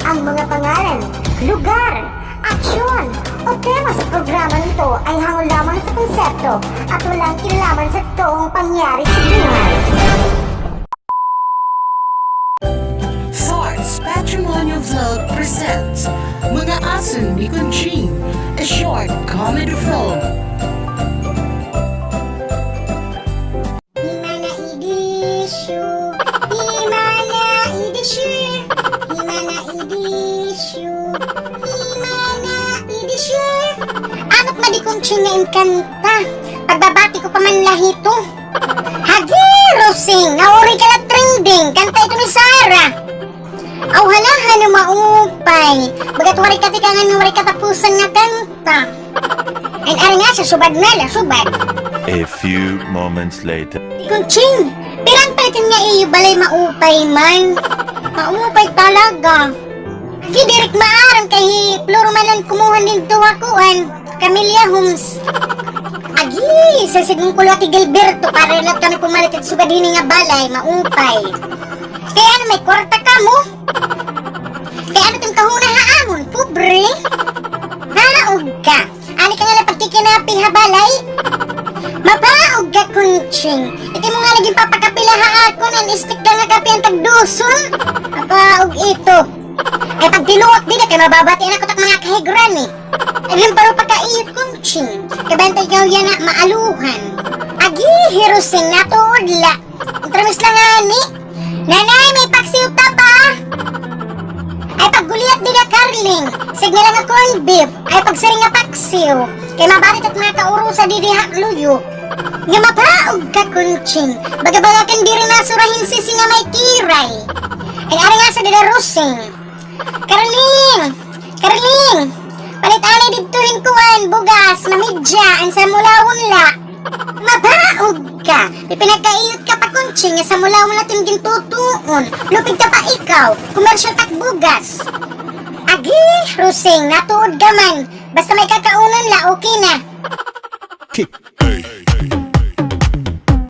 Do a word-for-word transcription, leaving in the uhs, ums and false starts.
Ang mga pangalan, lugar, aksyon, o tema sa programang ito ay hango lamang sa konsepto at walang kinalaman sa totoong pangyayari sa buhay. Thoughts Patrimonio Vlog presents Mga Aso ni Conching, a short comedy film. Himana idisyo, himana idisyo, himana idisyo, himana idisyo. Ano it madi Conching nga im kanta? Pagbabati ko pa man la hito. Hagi, Rosing, nauuri ka la trending. Kanta ito ni Sarah. Aw, hala, hala, maupay. Bagat waray katikangan nga waray katapusan nga kanta. Ay, ari nga, sa subad na la, subad. A few moments later. Conching, pirang palitin nga iyo balay maupay man. Maupay talaga. Agi, diri ko maaram kay hi Floro man an kumuha nin duha kuan, Camellia Homes. Agi, sa sidngon ko la hi Gilberto, para la kami pumalit hit sugad hini nga balay, maupay. Kay ano, may kwarta kamo? Kay ano it im kahuna ha amon, pobre? Haog ka. Ani ka nga la pagkikinapi ha balay? Mapaog ka, Conching. Iti mo nga la ginpapakapi la ha akon, an stick la nga kape an tagduson. Mapaog ito. Ay, pagtiluok dida kay mababatian ako tak mga kahigran, eh. Ay, himparo pa kaiyo, Conching. Kabantay ka yana maaluhan. Agi, hi Rosing, natuod la. Tramis la ngani. Nanay, may paksiw ta pa. Ay, pagguliat dida, Carling. Sige la nga corned beef. Ay, pagsiring nga paksiw. Kay mabati it mga kaurusa didi ha luyo. Nga mapaog ka, Conching. Baga-baga kan diri nasura hin sisi nga may kiray. Ay, ari nga sa dida, Rosing. Carling! Carling! Palit anay didto hin kuan, bugas, mamidya, an samulawon la. Mapaog ka! May pinagkaiyo ka pa, Conching, nga samulawon la it im gintutuon. Lupig ka pa ikaw, komersyal tak bugas. Agi, Rosing, natuod ka man. Basta may kakaunon la, okay na.